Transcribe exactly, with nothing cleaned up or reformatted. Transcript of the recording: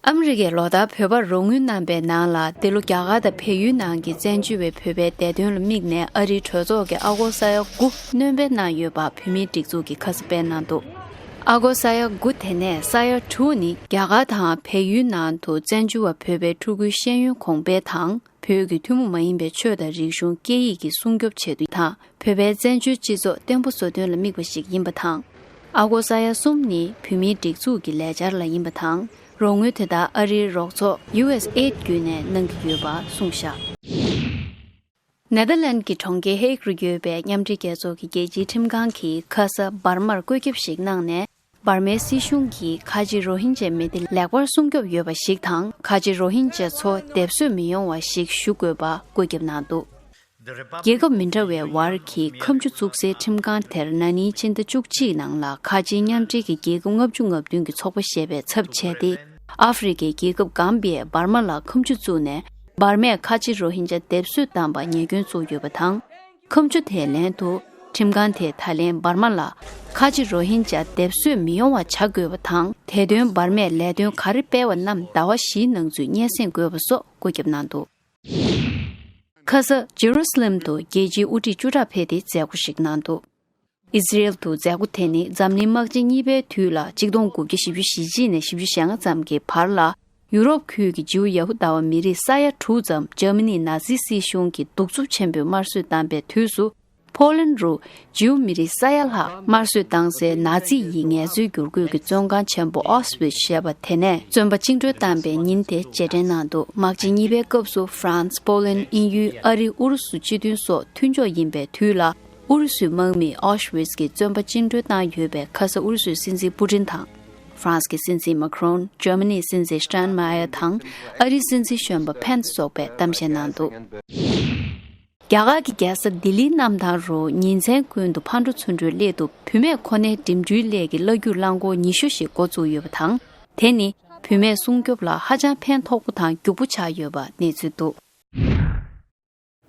ཨ་མི་རི་ཀས་ལོ་ལྟར་བོད་པར་རོགས་དངུལ་གནང་པའི་ནང་ལ། འདི་ལོ་རྒྱ་གར་དང་བལ་ཡུལ་ནང་གི་བཙན་བྱོལ་བའི་བོད་པའི་བདེ་དོན་ལ་དམིགས་ནས་ཨ་རིའི་གྲོས་ཚོགས་ཀྱིས་ཨ་སྒོར་ས་ཡ་དགུ་སྣོན་སྤེལ་གནང་ཡོད་པ་བོད་མིའི་སྒྲིག་འཛུགས་ཀྱིས་ཁ་ས་སྤེལ་གནང་འདུག་ཨ་སྒོར་ས་ཡ་དགུ་དེ་ནས་ས་ཡ་དྲུག་ནི་རྒྱ་གར་དང་བལ་ཡུལ་ནང་དུ་བཙན་བྱོལ་བ་བོད་པའི་ཕྲུ་གུའི་ཤེས་ཡོན་གོང་སྤེལ་དང་། བོད་ཀྱི་ཐུན་མོང་མ་ཡིན་པའི་ཆོས་དང་རིག་གཞུང་སྐད་ཡིག་གི་སྲུང་སྐྱོབ་ཆེད་དུ་དང་། བོད་པའི་བཙན་བྱོལ་སྤྱི་ཚོགས་བརྟན་པོ་བཟོ་དོན་ལ་དམིགས་པ་ཞིག་ཡིན་པ་དང་། ཨ་སྒོར་ས་ཡ་གསུམ་ནི་བོད་མིའི་སྒྲིག་འཛུགས་ཀྱི་ལས་འཆར་ལ་ཡིན་པ་དང་། རོགས་དངུལ་དེ་དག་ཨ་རིའི་རོགས་ཚོགས་ཡུ་ཨེས་ཨེ་ཌི་བརྒྱུད་ནས་གནང་གི་ཡོད་པ་གསུངས་བཞག་ནེ་དར་ལན་གྱི་གྲོང་ཁྱེར་ཧེག་རུ་ཡོད་པའི་མཉམ་འབྲེལ་རྒྱལ་ཚོགས་ཀྱི་རྒྱལ་སྤྱིའི་ཁྲིམས་ཁང་གིས་ཁ་ས་འབར་མར་བཀོད་ཁྱབ་ཞིག་གནང་ནས། འབར་མའི་སྲིད་གཞུང་གིས་ཁ་ཆེ་རོ་ཧིན་ཇའི་མི་སྡེ་ལེགས་པར་སྲུང་སྐྱོབ་ཡོད་པ་ཞིག་དང་། ཁ་ཆེ་རོ་ཧིན་ཇ་ཚོ་སྡེབ་གསོད་མི་ཡོང་བ་ཞིག་ཞུ་དགོས་པ་བཀོད་ཁྱབ་གནང་འདུག་རྒྱལ་ཁབ་མི་འདྲ་བའི་བར་གྱི་ཁ་མཆུ་བཙུགས་སའི་ཁྲིམས་ཁང་དེར་ན་ནིང་ཕྱི་ཟླ་བཅུ་གཅིག་ནང་ལ་ཁ་ཆེའི་མཉམ་འབྲེལ་གྱི་རྒྱལ་ཁབ་ལྔ་བཅུ་ང་བདུན་གྱི་ཚོགས་པ་ཞེས་པས་ཚབ་བྱས་ཏེ། ཨ་ཧྥེ་རི་ཁའི་རྒྱལ་ཁབ་གམ་བྷི་ཡས་འབར་མ་ལ་ཁ་མཆུ་བཙུགས་ནས། འབར་མས་ཁ་ཆེ་རོ་ཧིན་ཇ་སྡེབ་གསོད་བཏང་པར་ཉེས་སྐྱོན་བཙུགས་ཡོད་པ་དང་། ཁ་མཆུ་དེའི་ལན་དུ། ཁྲིམས་ཁང་དེས་ད་ལན་འབར་མ་ལ། ཁ་ཆེ་རོ་ཧིན་ཇ་སྡེབ་གསོད་མི་ཡོང་བ་བྱ་དགོས་པ་དང་། དེ་དོན་འབར་མས་ལས་དོན་ག་རེ་སྤེལ་བ་རྣམས་ཟླ་བ་བཞིའི་ནང་ཚུད་སྙན་སེང་དགོས་པ་སོགས་བཀོད་ཁྱབ་གནང་འདུག་ཁ་ས་ཇེ་རུ་སི་ལེམ་དུ་རྒྱལ་སྤྱིའི་དབུ་ཁྲིད་བཅུ་ཕྲག་ཕེབས་ཏེ་མཛད་སྒོ་ཞིག་གནང་འདུག་ཨི་ཟི་རེལ་དུ་མཛད་སྒོ་དེ་ནི་འཛམ་གླིང་དམག་ཆེན་གཉིས་པའི་དུས་ལ་ཆིག་སྟོང་དགུ་བརྒྱ་བཞི་བཅུ་ཞེ་གཅིག་ནས་བཞི་བཅུ་ཞེ་ལྔ་ཙམ་གྱི་བར་ལ། ཡུ་རོབ་ཁུལ་གྱི་ཇིའུ་ཡ་ཧུ་དཱ་བ་མི་རིགས་ས་ཡ་དྲུག་ཙམ་འཇར་མ་ནིའི་ན་ཛི་སྲིད་གཞུང་གིས་གདུག་རྩུབ་ཆེན་པོས་དམར་གསོད་བཏང་པའི་དུས་སུ། ཕོ་ལན་རུ་ཇིའུ་མི་རིགས་ས་ཡ་ལྷག་དམར་གསོད་བཏང་སའི་ན་ཛི་ཡི་ངལ་རྩོལ་བསྒྱུར་བཀོད་ཀྱི་བཙོན་ཁང་ཆེན་པོ་ཨོ་སི་ཝི་ཛི་ཞེས་པ་དེ་ནས་བཙོན་པ་བཅིངས་འགྲོལ་བཏང་པའི་ཉིན་དེ་རྗེས་དྲན་གནང་འདུག་དམག་ཆེན་གཉིས་པའི་སྐབས་སུ་ཧྥ་རན་སི། ཕོ་ལན། དབྱིན་ཡུལ། ཨ་རི། ཨུ་རུ་སུ་སྤྱི་མཐུན་སོགས་མཐུན་ཕྱོགས་ཡིན་པའི་དུས་ལ། ཨུ་རུ་སུའི་དམག་མིས་ཨོ་ཤི་ཝིས་ཀྱི་བཙོན་པ་བཅིངས་འགྲོལ་བཏང་ཡོད་པའི་ཁ་ས་ཨུ་རུ་སུའི་སྲིད་འཛིན་པུ་ཏིན་དང་། ཧྥ་རན་སི་གི་སྲིད་འཛིན་མ་ཁ་རོན། འཇར་མ་ནིའི་སྲིད་འཛིན་སི་ཊན་མ་ཡར་དང་། ཨ་རིའི་སྲིད་འཛིན་གཞོན་པ་ཕེན་སི་སོགས་པས་གཏམ་བཤད་གནང་འདུག་རྒྱ་གར་གྱི་རྒྱལ་ས་ལྡི་ལིའི་གནམ་ཐང་རུ་ཉིན་མཚན་ཀུན་ཏུ་ཕར་འགྲོ་ཚུར་འགྲོའི་སླད་དུ་བུད་མེད་ཁོ་ནའི་འགྲིམ་འགྲུལ་སླད་ཀྱི་གླ་སྒྱུར་རླངས་འཁོར་ཉི་ཤུ་ཞིག་འགོ་བཙུགས་ཡོད་པ་དང་། དེ་ནི་བུད་མེད་སྲུང་སྐྱོབ་ལ་ཧ་ཅང་ཕན་ཐོགས་པོ་དང་རྒྱུག་པོ་ཆགས་ཡོད་པ་གནས་ཚུལ་འདུག